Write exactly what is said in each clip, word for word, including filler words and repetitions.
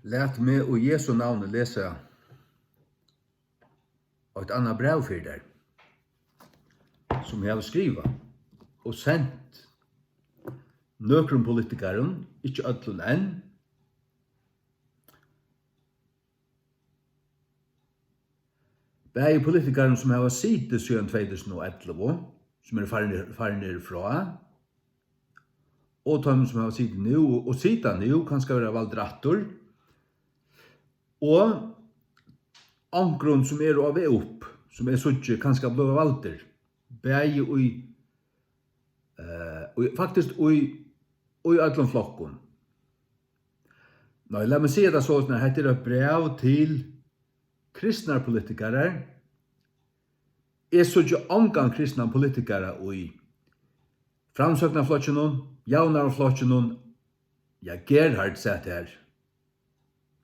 Lat meg í Jesu navni lesa eitt annað bræv fyri tær, sum eg havi skrivað og sent nøkrum politikarum, ikki øllum enn. Bæði politikarum, sum hava sitið síðan tvey túsund og ellivu, sum eru farnir, farnir frá, og teimum, sum hava sitið nú og, og sita nú, kanska verða valdir aftur, og onkrum, sum eru á veg upp, sum eg síggi kanska blíva valdir, bæði í, eh, í, faktiskt í, í øllum flokkum. Nei, lat meg siga tað soleiðis, at hetta er eitt bræv til kristnar politikarar. Eg síggi ongan kristnan politikara í Framsóknarflokkinum, Javnaðarflokkinum. Ja, Gerhard sat har.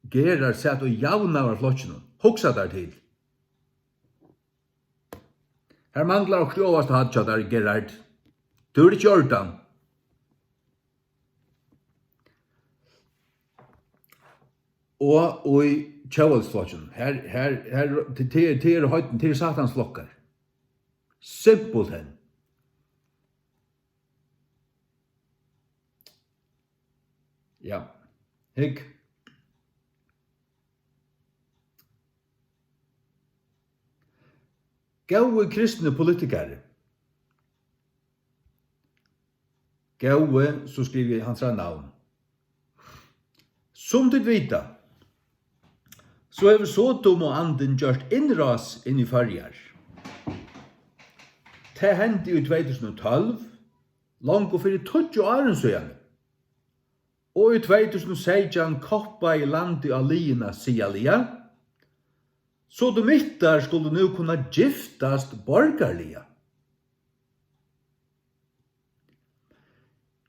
Gerhard sat í Javnaðarflokkinum. Hugsa tær til. Har manglar okkurt í ovasta hædd hjá tær, Gerhard. Tú ert ikki í ordan. Og í Tjóðveldisflokkinum. Her, her, her, tað, tað, tað eru heidn-, tað eru satans flokkar. Simpelthen. Ja. Hygg. Góði kristni politikari. Góði, so skrivi eg hansara navn. Sum tit vita, so hevur Sodom og andin gjørt innrás inn í Føroyar. Tað hendi í tvey túsund og tólv, longu fyri tíggju árum síðani. Og í tvey túsund og seytjan koppaði landið á liðina siðaliga. Sodomittar skuldu nú kunna giftast borgarliga.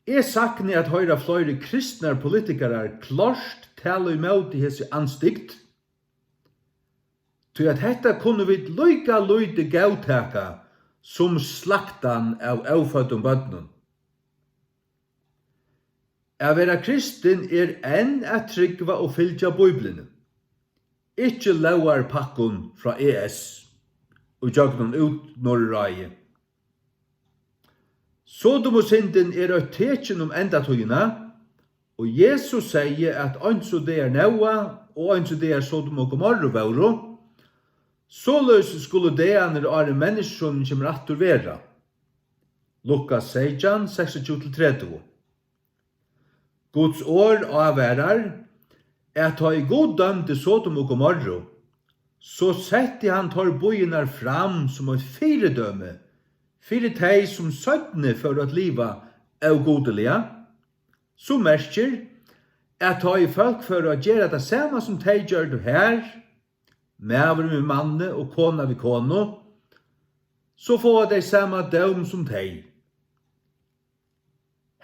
Eg sakni at hoyra fleiri kristnar politikarar klárt tala ímóti hesi andstygd, tí at hetta kunnu vit líka lítið góðtaka sum slaktan av óføddum børnum. At vera kristin er enn at trúgva og fylgja Bíbliuni, ikki lógarpakkum frá E S og gjøgnum Útnorðurráðið. Sodomusyndin er eitt tekin um endatíðina, og Jesus segði, at eins og dagar Nóa og eins og dagar Sodom og Gomorru vóru, soleiðis skulu dagarnir, áðrenn Menniskjusonurin kemur aftur, vera. Lukas seytjan, seksogtjúgu til tretivu. Guds orð ávarar, at tá ið Gud dømdi Sodom og Gomorru, so setti hann teir býirnar fram sum eitt fyridømi fyri tey, sum seinni fóru at liva ógudiliga, sum merkir, at tá ið fólk fóru at gera tað sama sum tey gjørdu har, maður við manni og kona við konu, so fáa tey sama dóm sum tey.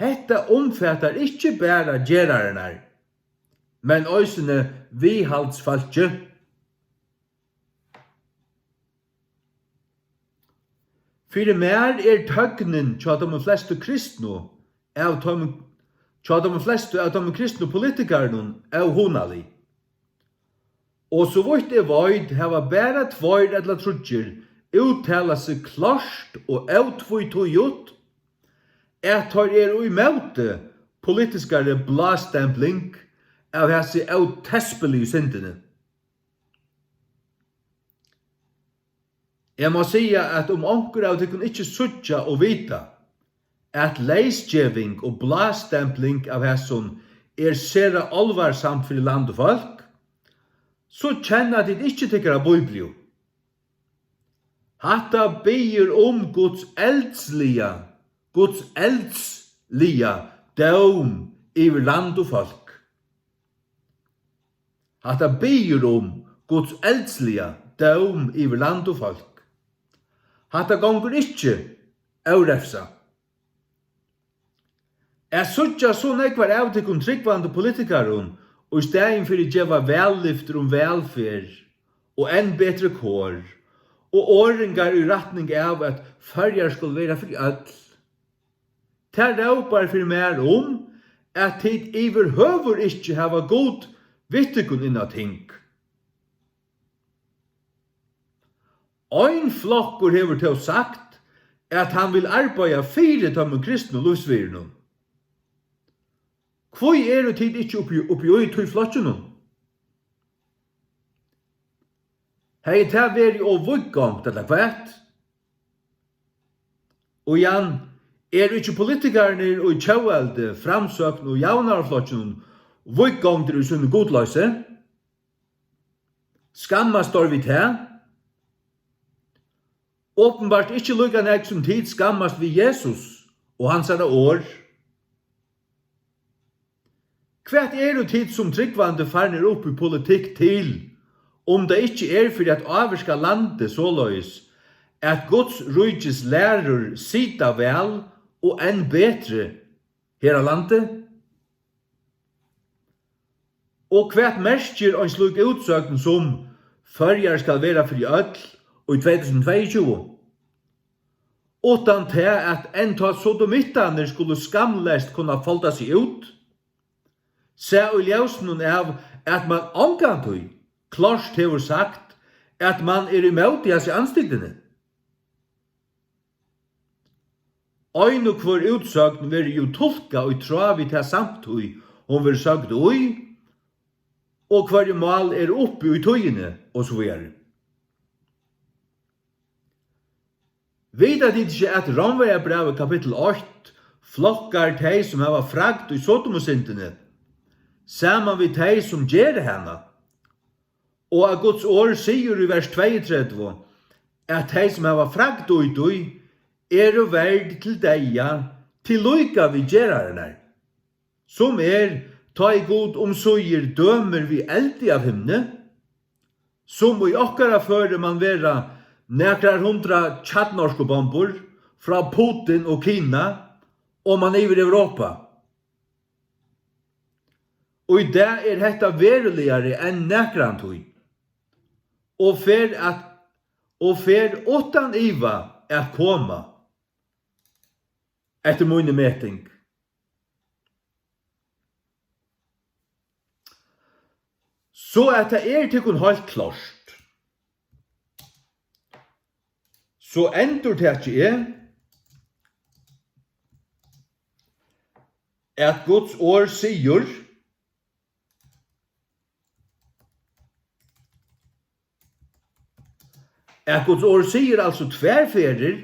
Hetta umfatar ikki bara gerararnar, men eisini viðhaldsfólkið. Fyri mær er tøgnin hjá teimum flestu kristnu av teimum, hjá teimum flestu av teimum kristnu politikarunum óhugnalig. Og so vítt eg veit, hava bara tveir ella tríggir úttalað seg klárt og ótvítíðugt, at teir eru ímóti politiskari blástempling av hasi ótespiligu syndini. Eg má siga, at um onkur av tykkum ikki síggja og vita, at leysgeving og blástempling av hesum er sera álvarsamt fyri land og fólk, so kenna tit ikki tykkara Bíbliu. Hatta biður um Guds eldsliga, Guds eldsliga dóm yvir land og fólk. Hatta biður um Guds eldsliga dóm yvir land og fólk. Hatta gongur ikki órefsað. At síggja so nógvar av tykkum trúgvandi politikarum, og í staðin fyri geva vallyftir um vælferð og enn betri kor, og orðingar í rætning av, at Føroyar skulu vera fyri øll, tað rópar fyri mær um, at tit yvirhøvur ikki hava Gud við tykkum inn á ting. Ein flokkur hevur tó sagt, at hann vil arbeiða fyri teimum kristnu lívsvirðunum. Hví eru tit ikki uppi, uppi í tí flokkinum? Hevði tað verið ov víðgongt, ella hvat? Og Jan, eru ikki politikararnir í Tjóðveldi, Framsókn og Javnaðarflokkinum víðgongdir í sínum gudloysi? Skammast teir við tað? Openbart ikki líka nógv, sum tit skammast við Jesus og hansara orð. Hvat eru tit sum trúgvandi farnir upp í politikk til, um tað ikki er fyri at ávirka landið soleiðis, at Guds ríkis lærur sita væl og enn betri her á landi? Og hvat merkir ein slík útsøgn sum: Føroyar skal vera fyri øll í tvey túsund og tveyogtjúgu? Uttan tað, at enntá sodomittarnir skulu skamleyst kunna folda seg út, sæð í ljósinum av, at mann ongantíð klárt hevur sagt, at mann er ímóti hasi andstygdini. Ein og hvør útsøgn verður jú tulkað í tráð við ta samtíð, hon verður søgd í, og hvørji mál eru uppi í tíðini, og so víðari. Vita tit ikki, at Rómverjabrævið kapittul eitt flokkar tey, sum hava fragd í Sodomusyndini, saman við tey, sum gera hana? Og at Guds orð sigur í vers tveyogtretivu, at tey, sum hava fragd í tí, eru verd til deyða, til líka við gerararnar, sum er, tá ið Gud umsíðir dømir við eldi av himni, sum í okkara føri man vera nakrar hundrað kjarnorkubombur frá Putin og Kina, og man yvir Europa. Og í dag er hetta veruligari enn nakrantíð, og fer at, og fer uttan iva at koma, eftir míni meting. So at tað er tykkum heilt klárt, so endurtaki eg, at Guds orð sigur, at Guds orð sigur altso tvær ferðir,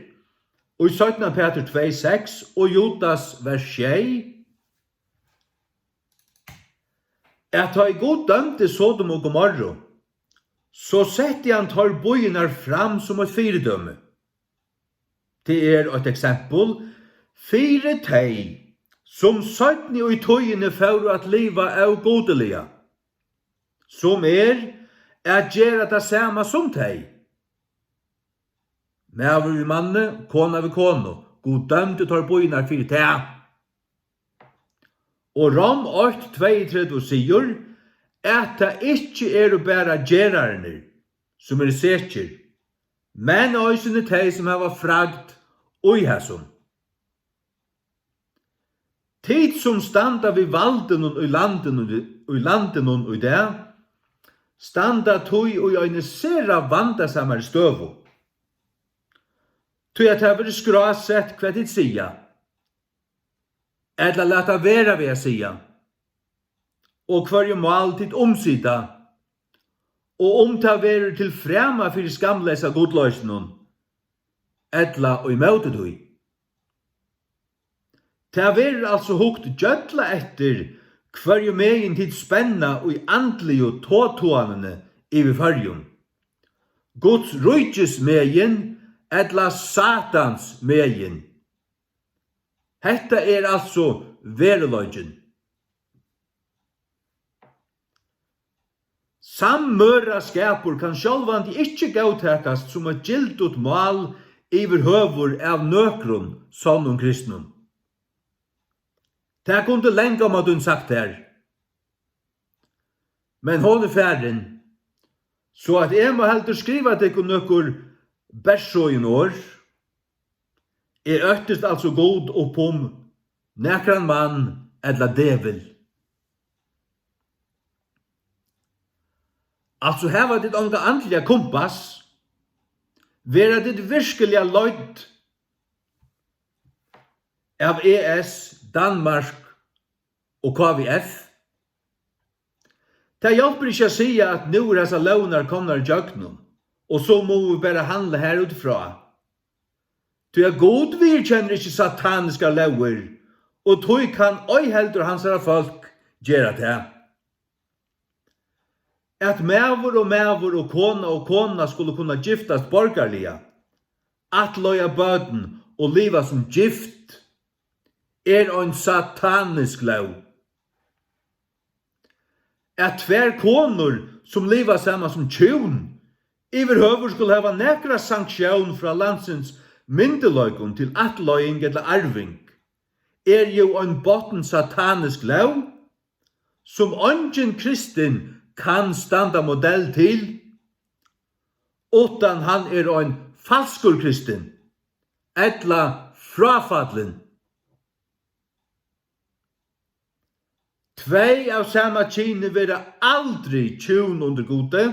í seinna Pætur tvey seks og Judas vers sjey, at tá ið Gud dømdi Sodom og Gomorru, so setti hann teir býirnar fram sum eitt fyridømi. Tað er eitt eksempel fyri tey, sum seinni í tíðini fóru at liva ógudiliga, sum er at gera tað sama sum tey. Maður við manni, kona við konu, Gud dømdi teir býirnar fyri tað. Og Rom eitt tveyogtretivu sigur, at tað ikki eru bara gerararnir, sum eru sekir, men eisini tey, sum hava fragd í hasum. Tit, sum standa við valdinum í landinum, í landinum í dag, standa tí í eini sera vandasamari støðu. Tí at tað verður skrásett, hvat tit siga, ella lata vera við at siga, og hvørji mál tit umsita, og um tað verður til frama fyri skamleysa gudloysinum, ella ímóti tí. Tað verður altso hugt gjølla eftir, hvørju megin tit spenna í andligu togtoganini yvir Føroyum. Guds ríkis megin ella Satans megin. Hetta er altso veruleikin. Samrøðuskapur kann sjálvandi ikki góðtakast sum eitt gildigt mál yvirhøvur av nøkrum sonnum kristnum. Tað kundi langomma tín sagt tær. Men hon er farin, so at eg má heldur skriva tykkum nøkur bersøgin orð. Eg óttist altso Gud upp um nakran mann ella djevul. Altso hava tit onga andliga kumpass? Verða tit virkuliga leidd av E S, Danmark og K V F? Tað hjálpir ikki at siga, at nú eru hasar lógirnar komnar ígjøgnum, og so mugu vit bara handla har út frá. Tí at Gud viðurkennir ikki sataniskar lógir, og tí kann ei heldur hansara fólk gera tað. At maður og maður og kona og kona skulu kunna giftast borgarliga, ættleiða børn og liva sum gift, er ein satanisk lóg. At tvær konur, sum liva saman sum hjún, yvirhøvur skulu hava nakra sanktión frá landsins myndugleikum til ættleiðing ella arving, er jú ein botn satanisk lóg, sum eingin kristin kann standa modell til, uttan hann er ein falskur kristin ella fráfallin. Tvey av sama kyni verða aldri hjún undir Gudi,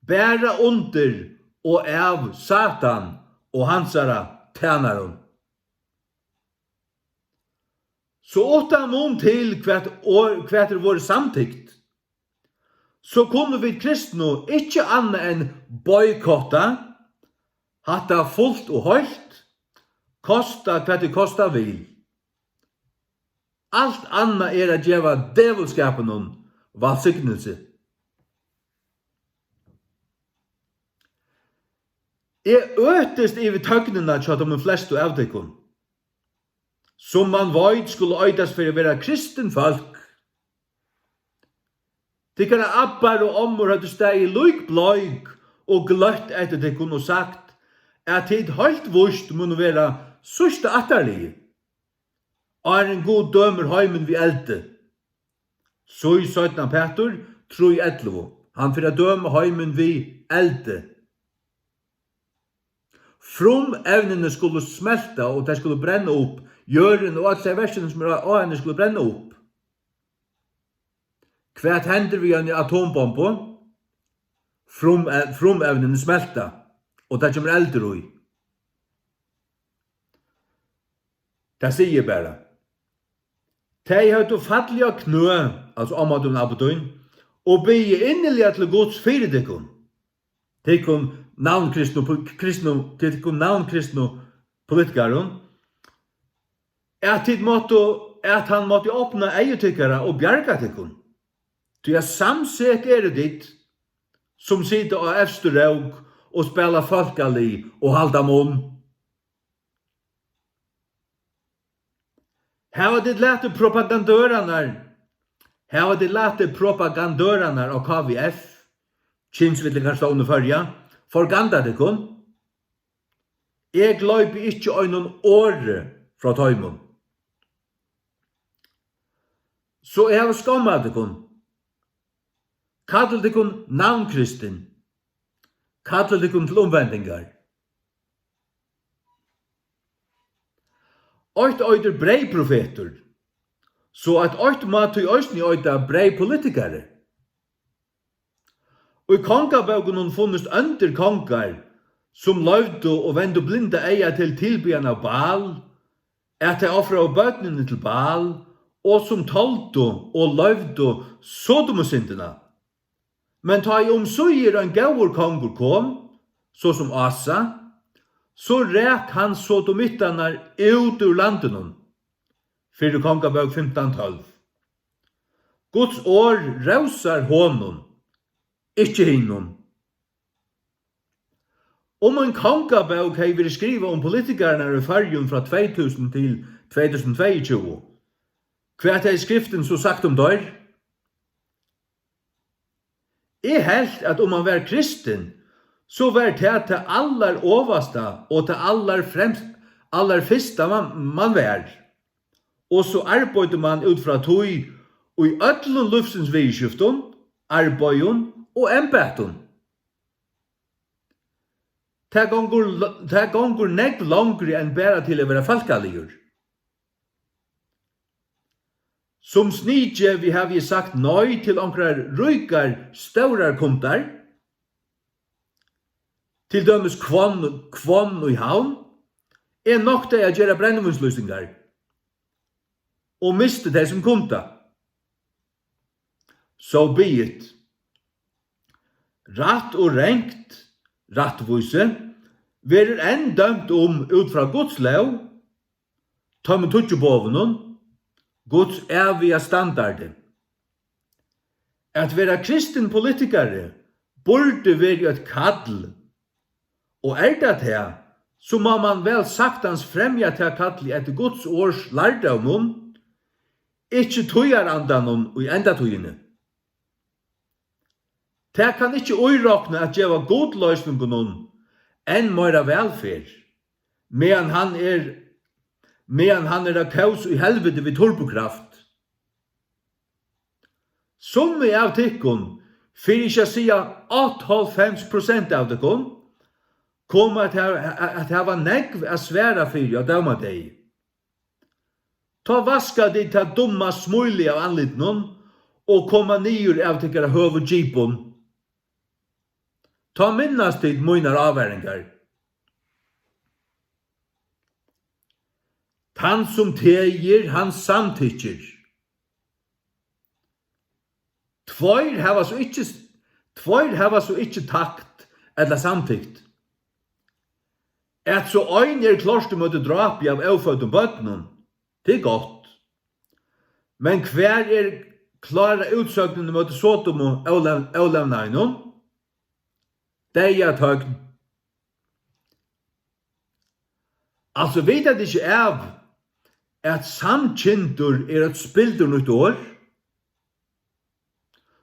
bara undir og av Satan og hansara tænarum. So uttan mun til, hvat orð, hvat er vorðið samtykt, so kunnu vit kristnu ikki annað enn boykotta hatta fult og heilt, kosta hvat ið kosta vil. Alt annað er at geva djevulskapinum vælsignilsi. Eg øtist yvir tøgnina hjá teimum flestu av tykkum, sum mann veit skulu eitast fyri at vera kristin fólk. Tykkara abbar og ommur høvdu staðið líkbleik og gløtt eftir tykkum og sagt, at tit heilt víst munnu vera síðsta ættarliðið, áðrenn Gud dømir heimin við eldi. Sígg seinna Pætur trý ellivu. Hann fer at døma heimin við eldi. Frumevnini skulu smelta, og tey skulu brenna upp. Jørðin og øll tey verkini, sum eru á, á henni, skulu brenna upp. Hvat hendir við eini atombombu? Frum-, frumevnini smelta, og tað kemur eldur í. Tað sigi eg bara. Tey høvdu fallið á knø, altso omma tín og abbi tín, og biðið inniliga til Guds fyri tykkum, tykkum navnkristnu po-, kristnu, tykkum navnkristnu politikarum, at tit máttu, at hann mátti opna eygu tykkara og bjarga tykkum. Tí at samsek eru tit, sum sita á evstu rók og spæla fólkalið og halda munn. Hava tit latið propagandørarnar, hava tit latið propagandørarnar á K V F, Kynsvillingarstovnur Føroya, forganda tykkum? Eg gloypi ikki einum orði frá teimum. So eg havi skommað tykkum. Kallið tykkum navnkristin. Kallið tykkum til umvendingar. Eitt eitur breyðprofetur, so at eitt má tí eisini eita breyðpolitikari. Í kongabókunum funnust óndir kongar, sum loyvdu og vendu blinda eygað til tilbiðan av Baal, at tey ofraðu børnini til Baal, og sum toldu og loyvdu Sodomusyndina. Men tá ið umsíðir ein góður kongur kom, so sum Ása, so rak hann sodomittarnar út úr landinum. Fyrru Kongabók fimtan tólv. Guds orð rósar honum, ikki hinum. Um ein kongabók hevði verið skrivað um politikararnar í Føroyum frá tvey túsund til tvey túsund og tveyogtjúgu, hvat hevði skriftin so sagt um teir? Eg helt, at um mann var kristin, so var tað tað allarovasta og tað allarfremst-, allarfyrsta, mann, mann var. Og so arbeiddi mann út frá tí í øllum lívsins viðurskiftum, arbeiðum og embættum. Tað gongur l-, tað gongur nógv longri enn bara til at vera fólkaligur. Sum sniðgevi havi eg sagt nei til onkrar ríkar, stórar kundar, til dømis Hvonn, Hvonn í Havn. Eg noktaði at gera brennivínslýsingar og misti tey sum kunda. So be it. Rætt og rangt, rættvísi, verður enn dømt um út frá Guds lóg, teimum tíggju boðunum, Guds æviga standardi. At vera kristin politikari burdi verið eitt kall, og er tað tað, so má mann væl saktans fremja tað kallið eftir Guds orðs lærdómum, ikki tíðarandanum í endatíðini. Tað kann ikki írokna at geva gudloysingunum enn meira vælferð, meðan hann er, meðan hann er á kós í helviti við turbokraft. Summi av tykkum, fyri ikki at siga áttaoghálvfems prosent av tykkum, koma at hava, at hava nógv at svara fyri á dómadegi. Tá vaska tit tað dumma smílið av andlitinum og koma niður av tykkara høgu djipum. Tá minnast tit mínar ávaringar. Tann sum tegir, hann samtykkir. Tveir hava so ikki, tveir hava so ikki takt ella samtykt, at so ein er klárt ímóti drápi av óføddum børnum, tað er gott. Men hvar er klára útsøgnin ímóti Sodomu ólev-, ólevnaðinum? Deyðatøgn. Altso, vita tit ikki av, at samkyndur er eitt spildurnýtt orð,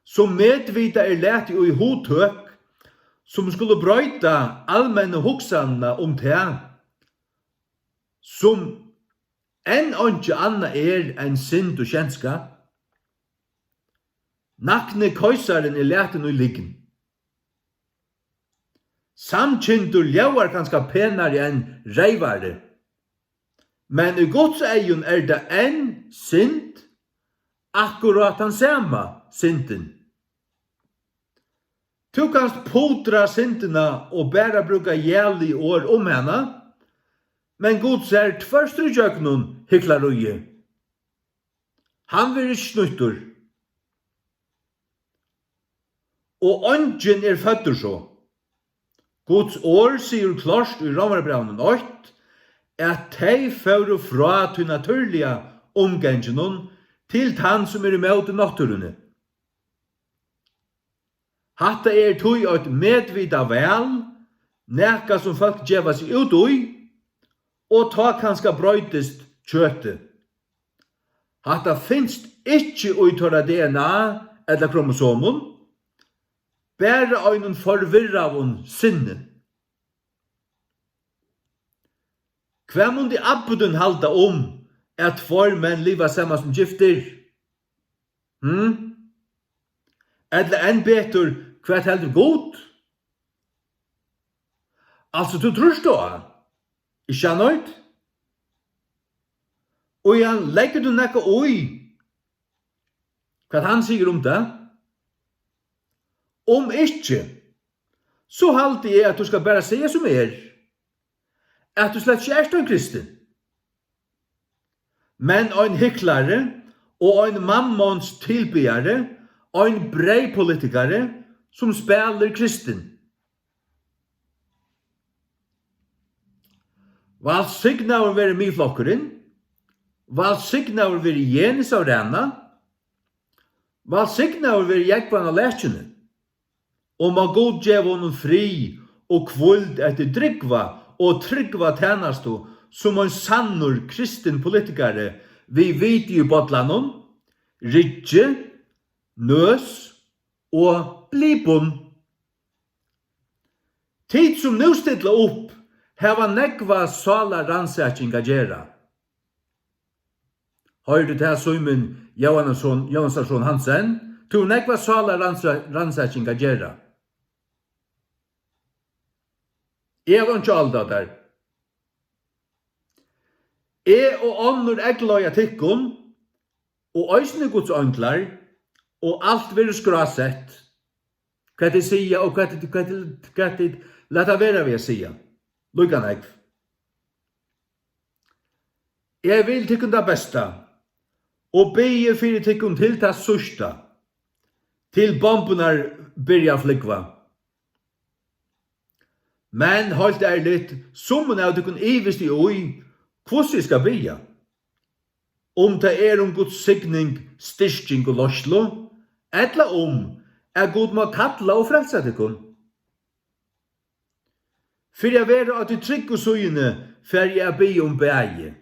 sum medvitað er latið í hugtøk, sum skulu broyta almennu hugsanina um tað, sum enn einki annað er enn synd og skjendskap? Nakni keisarin er latin í lygn. Samkyndur ljóðar kanska penari enn reyvari, men í Guds eygum er tað enn synd, akkurát tann sama syndin. Tú kanst pudra syndina og bara brúka jalig orð um hana, men Gud sær tvørtur ígjøgnum hyklaríið. Hann verður ikki snýttur. Og eingin er føddur so. Guds orð sigur klárt í Rómarbrævinum eitt, at tey fóru frá tí natúrliga umganginum til tann, sum er ímóti náttúruni. Hatta er tí eitt medvitað val, nakað sum fólk geva seg út í, og tá kanska broytist kjøtið. Hatta finst ikki í teirra D N A ella kromosomum, bara einum forvirraðum sinni. Hvat mundi abbi tín halda um, at tveir menn liva saman sum giftir? Hm? Ella enn betur, hvat heldur Gud? Altso, tú trýrt á hann, ikki satt? Og hann leggur tú nakað í, hvat hann sigur um tað? Um ikki, so haldi eg, at tú skal bara siga sum er, at tú slett ikki ert ein kristin, men ein hyklari og ein mammons tilbiðari, ein breyðpolitikari, sum spælir kristin. Vælsignaður veri Miðflokkurin, vælsignaður veri Jenis av Rana, vælsignaður veri Jógvan á Lakjuni. Og má Gud geva honum frið og hvíld eftir drúgva og trúgva tænastu sum ein sannur kristin politikari við viti í bollanum, ryggi, nøs og blipum. Tit, sum nú stilla upp, hava nógva sálarrannsaking at gera. Hoyrir tú tað, Símun Jóhannesson, Jóhannesson Hansen? Tú hevur nógva sálarrannsa-, rannsaking at gera. Eg havi einki álit á tær. Eg og onnur eygleiða tykkum, og eisini Guds einglar, og alt verður skrásett, hvat tit siga og hvat tit, hvat tit, hvat tit lata vera við at siga. Líka nógv. Eg vil tykkum tað besta, og biði fyri tykkum til tað síðsta, til bomburnar byrja at flúgva. Men heilt ærligt, summum av tykkum ivist eg í, hvussu eg skal biðja. Um tað er um Guds signing, styrking og leiðslu, ella um, at Gud má kalla og frelsa tykkum. Fyri at vera á tí tryggu síðuni fari eg at biðja um bæði.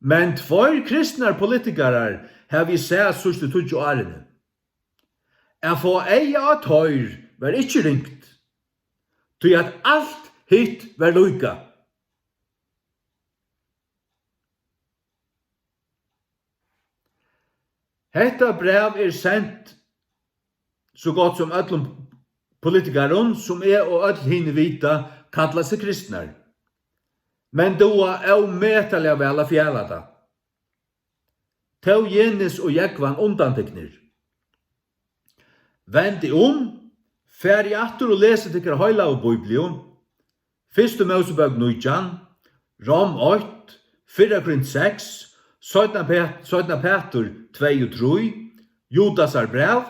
Men tveir kristnar politikarar havi eg sæð síðstu tíggju árini. At fáa eyga á teir var ikki ringt, tí at alt hitt var líka. Hetta bræv er sent so gott sum øllum politikarum, sum eg og øll hini vita kalla seg kristnar, men duga ómetaliga væl at fjala tað. Tó Jenis og Jógvan undantiknir. Vendið um, farið aftur og lesið tykkara heilagu Bíbliu, Fyrstu Mósebók nítjan, Rom eitt, Fyrra Korint seks, Seinna Pæ-, Seinna Pætur tvey og trý, Judasar bræv,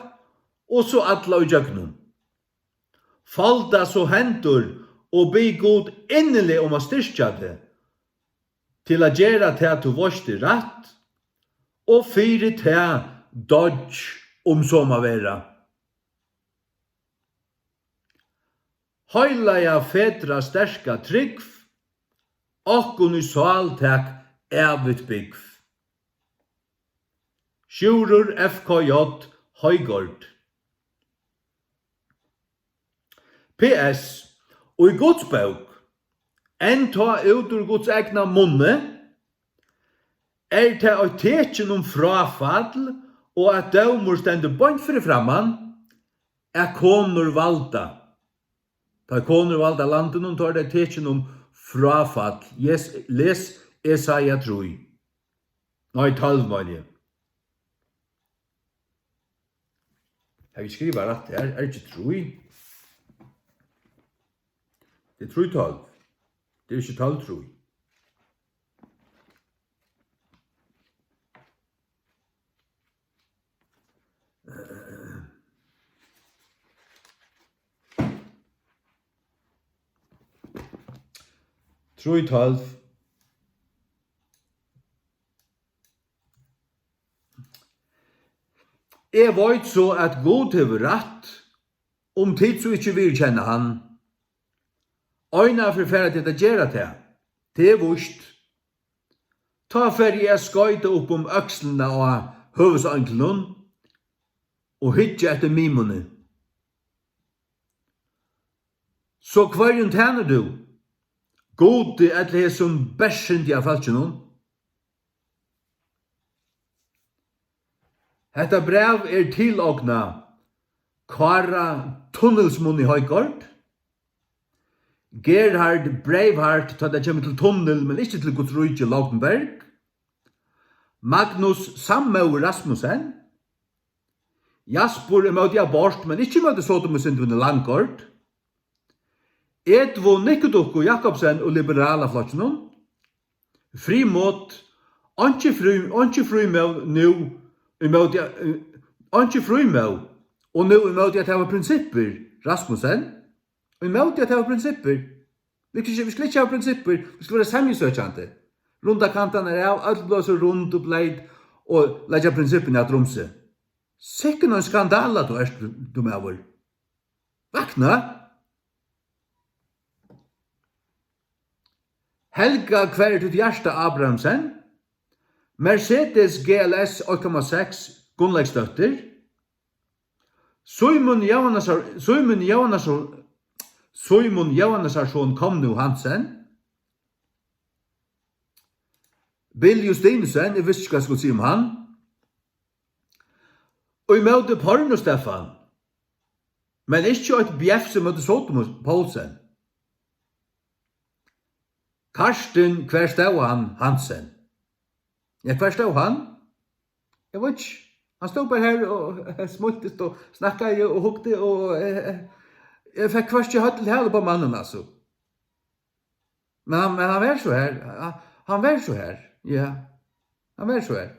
og so alla ígjøgnum. Folda so hendur og bið Gud inniliga um at styrkja teg, til at gera tað, tú veitst er rætt, og fyri tað doyggj, um so má vera. Heilaga fedra sterka trúgv, okkum í sál tak ævigt búgv. Sjúrður F K J Højgaard. P S, í Guds bók, enntá út úr Guds egna munni, er tað eitt tekin um fráfall og at dómur stendur beint fyri framman, at konur valda. Tá konur valda landinum, tá er tað tekin um fráfall. Les, les Esaja trý. Nei, tólv, meini eg. Havi eg skrivað rætt her? Er ikki trý? Tað er trý tólv. Tað er ikki tólv trý. Trý tólv. Eg veit so, at Gud hevur rætt, um tit so ikki viðurkenna hann. Einaferð fara tit at gera tað. Tað er víst. Tá fari eg at skoyta upp um økslina á høvuðseinglunum og hyggja eftir mimuni. So hvørjum tænir tú? Gudi ella hesum bersindi av fólkinum? Hetta bræv er tilognað Kára Tunnilsmunni Højgaard, Gerhard Braveheart, tá tað kemur til tunnil, men ikki til Guds ríki, Lautenberg, Magnus Sammóður Rasmussen, Jaspur ímóti abort, men ikki ímóti sodomusindini Langgaard, Edvu Nikudukku Jakobsen og Liberala flokkinum, Frímod, einki frí, einki frímóð nú ímóti, eh, einki frímóð og nú ímóti at hava prinsippir, Rasmussen, ímóti at hava prinsippir. Vit skulu ikki, vit skulu ikki hava prinsippir, vit skulu vera semjusøkjandi. Runda kantarnar av, øll blíva so rund og bleyt og leggja prinsippini at rumsi. Sikkin ein skandala tú ert, tú maður. Vakna! Helga, hvar er títt hjarta, Abrahamsen? Mercedes G L S eitt komma seks, Gunnleygsdóttir. Símun Jóhannesar-, Símun Jóhannesson, Símun Jóhannesarson kom nú Hansen. Bill Justinussen, eg visti ikki, hvat eg skuldi siga um hann. Í móti Porno Stefan, men ikki eitt bjafs í móti Sodomus Poulsen. Karstin, hvar stóð hann, Hansen? Ja, hvar stóð hann? Eg veit ikki. Hann stóð bara her og, eh, smíltist og snakkaði og hugdi og, eh, eh, eg fekk hvørki høvd til hala upp á mannin, altso. Men hann, men hann var so her. Hann, hann var so her, ja. Hann var so her.